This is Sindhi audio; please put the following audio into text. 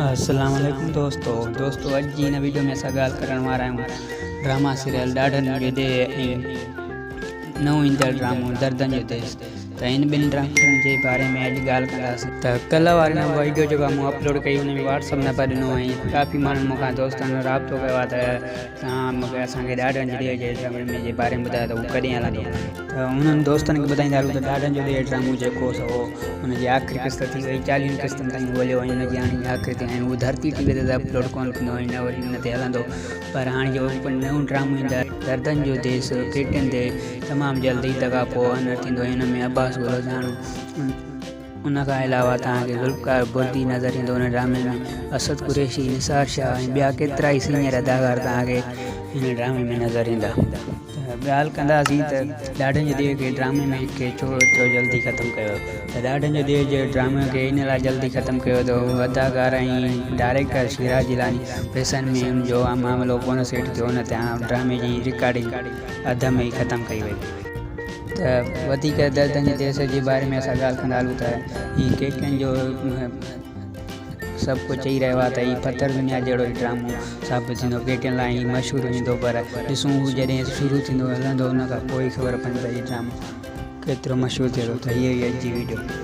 السلام عليڪم دوستو دوستو اڄ جي هن ويڊيو ۾ اسان ڳالهه ڪرڻ وارا آهيون ڊراما سيريل ڏاڍن جو ڏيهه ۽ نئون ايندڙ ڊرامو دردن جو ديس ته ان ٻن ڊرامن جي باري ۾ اڄ ڳالهه ڪنداسين ته ڪلهه واري ويڊيو جيڪا مون اپلوڊ ڪئي ان ۾ واٽس اپ نمبر ڏنو ۽ ڪافي ماڻهن مون کان دوستن رابطو ڪيو آهي ته توهان مون کي اسان کي ڏاڍن جي ڏيهه جي ڊرامي جي باري ۾ ٻڌايو ته هو ڪڏهن هلندو ته انهن دوستن کي ٻڌائيندا هلون ته ڏاڍن جو ڏيهه ڊرامو جيڪو سو ان جي آخري قسط ٿي وئي چاليهن قسطن تائين هو هليو ۽ ان جي هاڻي آخري تي ۽ هو ڌرتي ٽي وي تي ته اپلوڊ ڪونه ٿيندو ۽ نه وري ان تي هلندو پر هاڻي جيڪو نئون ڊرامو ايندڙ دردن جو ديس ڪيٽن تي تمام جلد عيد کان پوء انر ٿيندو ۽ ان ۾ عباس گلوزاڻو ان کان علاوه توهان کي ذوالفقار بردي نظر ايندو ان ڊرامي ۾ اسد قريشي، نثار شاهه ۽ ٻيا ڪيترائي سينيئر اداڪار توهان کي هن ڊرامي ۾ نظر ايندا. ته ڳالهه ڪنداسين ته ڏاڍن جي ڏيهه کي ڊرامي ۾ کي ڇو ايترو جلدي ختم ڪيو ته ڏاڍن جي ڏيهه جي ڊرامي کي ان لاء جلدي ختم ڪيو ته هو اداڪار ۽ ڊائريڪٽر شيراز جيلاني پئسن ۾ ان جو معاملو ڪونه سيٽ ٿيو ان تي ڊرامي جي رڪارڊنگ اڌ ۾ ئي ختم ڪئي وئي. ته وڌيڪ دردن جي ديس جي باري ۾ اسان ڳالهه ڪندا هلون ته هي ڪيڪن جو سڀ ڪجهه چئي رهيو آهي ته هي پٿر دنيا جهڙو هي ڊرامو ثابت ٿيندو ڪيڪن لاء هي مشهور ويندو پر ڏسون هو جڏهن شروع ٿيندو هلندو ان کان پوء ئي خبر پوندي ته هي ڊرامو ڪيترو مشهور ٿئي ٿو ته هي هئي اڄ جي ويڊيو.